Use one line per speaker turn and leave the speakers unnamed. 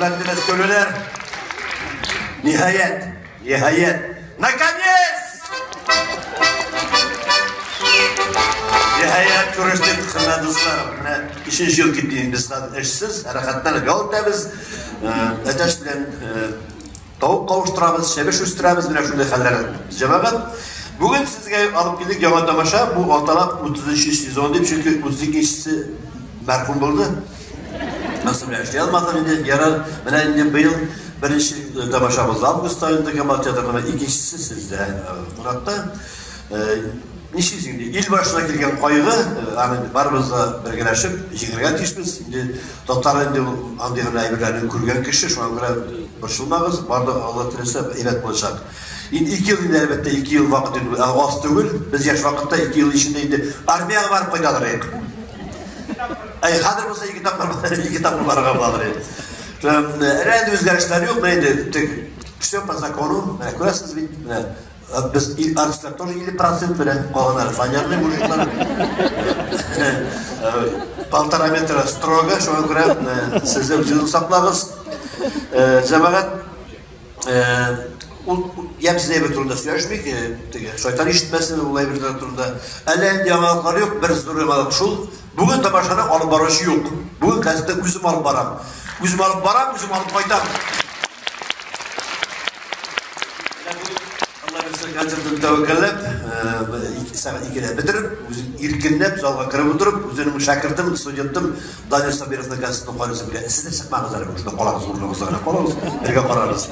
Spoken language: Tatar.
Хөрмәтле мәскәүлеләр, ниһаять, ниһаять, наконец! Ниһаять, күрештек, хөрмәтле дуслар. Менә өченче ел китте инде без хәзер эшсез, рәхәтләнеп ял итәбез. Әтәч белән тавык кавыштырабыз, чәбеш үстерәбез, менә шундый хәлләр, җәмәгать. Бүген сезгә алып килдек яңа тамаша, бу атала 33 сезон дип, чөнки 32-се мәрхүм булды. Насып белән эшли алмадым инде. Ярар, менә инде быел беренче тамаша булды август аенда Камал театрында, икенчесе сездә кунакта. Нишлисең инде, ил башына килгән кайгы, аны барыбыз да бергәләшеп җиңәргә тиешбез. Инде татар инде ул андый гына әйберләрне күргән кеше, шуңа күрә борчылмагыз, бар да Алла теләсә әйбәт булачак. Инде 2 ел инде, әлбәттә, 2 ел вакыт инде аз түгел. Без яшь вакытта 2 ел эчендә инде армиягә барып кайталар идек. Әй, хәзер булса 2 тапкыр, 2 тапкыр барырга буладыр инде. Әллә инде үзгәрешләр юк, менә инде тик все по закону, менә күрәсез бит, менә без артистлар тоже 50% белән калганнар фанерный мужиклар. Полтора метра строго, шуңа күрә сез дә үзегезне саклагыз. Җәмәгать, ул ямьсез әйбер турында сөйләшмик, теге шайтан ишетмәсен ул әйберләр турында. Әллә инде яңалыклар юк, бер зур яңалык шул. Бүген тамашаны алып баручы юк. Бүген концертны үзем алып барам. Үзем алып барам, үзем алып кайтам. Алла бирсә, концертны тәвәккәлләп, сәгать 2-дә бетереп, үзем иркенләп залга кереп утырып, үземнең шәкертем, студентым Данил Сабировның концертын карыйсым килә. Сез дә чыкмагыз әле, шунда калабыз, урыныгызда гына калабыз, бергә карарбыз.